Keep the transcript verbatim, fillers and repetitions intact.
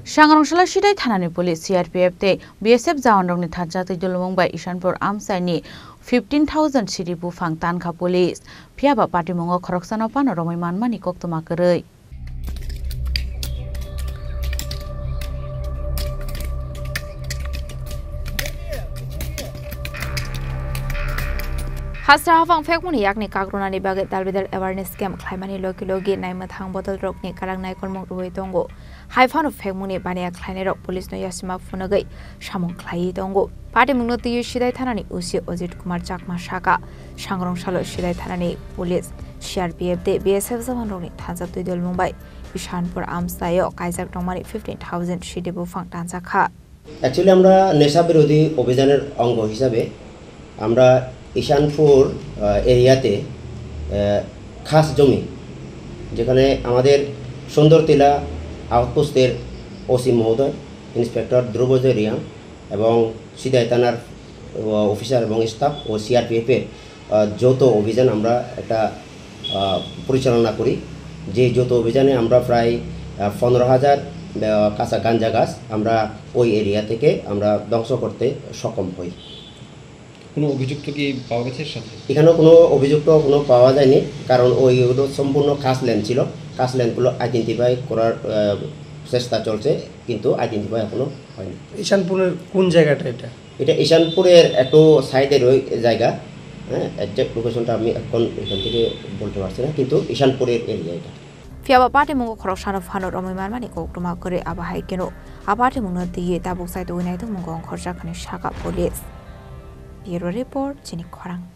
Sangrong salo Sidai thanani police, C R P F tei B S F jawanrokni thansa twi dulumung bai Ishanpur amchaini fifteen thousand siri buphang tankha police. Phiyaba patimungo khoroksano phano romwi manmani koktwma kwrwi. Hasra haphang phekmungni yakni kakrunani bagwi dalbidal awareness camp khlaimani logi logi naimwthang bodolrokni kwrak naikolmung rwui tongo. Hai phano phekmungni baniya khlainairok police no yasima phunugwi samung khlaiwi tongo. Patimungno twiwi Sidai thanani O C Ajit Kumar Chakma saka, sangrong salo Sidai thanani police, C R P F tei B S F jawanrokni thansa twi dulmung bai Ishanpur amchaio kaijak tongmani fifteen thousand sidi buphang tanjakha. Actually, আমরা নেশা বিরোধী অভিযানের অঙ্গ হিসাবে আমরা ঈশানপুর, আহ, এরিয়াতে, আহ, খাস জমি, যেখানে আমাদের সুন্দরতিলা আউটপোস্টের ওসি মহোদয়, ইন্সপেক্টর ধ্রুবজয় রিয়াং এবং সিদাই থানার, আহ, অফিসার এবং স্টাফ ও সিআরপিএফের, আহ, যৌথ অভিযান আমরা একটা, আহ, পরিচালনা করি। যে যৌথ অভিযানে আমরা প্রায়, আহ, পনেরো হাজার, আহ, কাঁচা গাঞ্জা গাছ আমরা ওই এরিয়া থেকে আমরা ধ্বংস করতে সক্ষম হই। কোনো অভিযুক্ত কি পাওয়া গেছে এর সাথে? এখানে কোনো অভিযুক্ত কোনো পাওয়া যায়নি, কারণ ওই, ওগুলো সম্পূর্ণ খাস ল্যান্ড ছিল। খাস ল্যান্ডগুলো আইডেন্টিফাই করার, আহ, চেষ্টা চলছে, কিন্তু আইডেন্টিফাই এখনো হয়নি। ঈশানপুরের কোন জায়গাটা এটা? এটা ঈশানপুরের একটু সাইডের ওই জায়গা, হ্যাঁ, এক্সাক্ট লোকেশনটা আমি এখন এখান থেকে বলতে পারছি না, কিন্তু ঈশানপুরের এরিয়া এটা। Phiyaba patimungo khoroksano phano romwi manmani koktwma kwrwi, abo hai kheno a patimungno twiwi tabuk chaitugwi naitokmungo ongkhorjak hwnwi saka police. Bureau Report, Chini Khorang.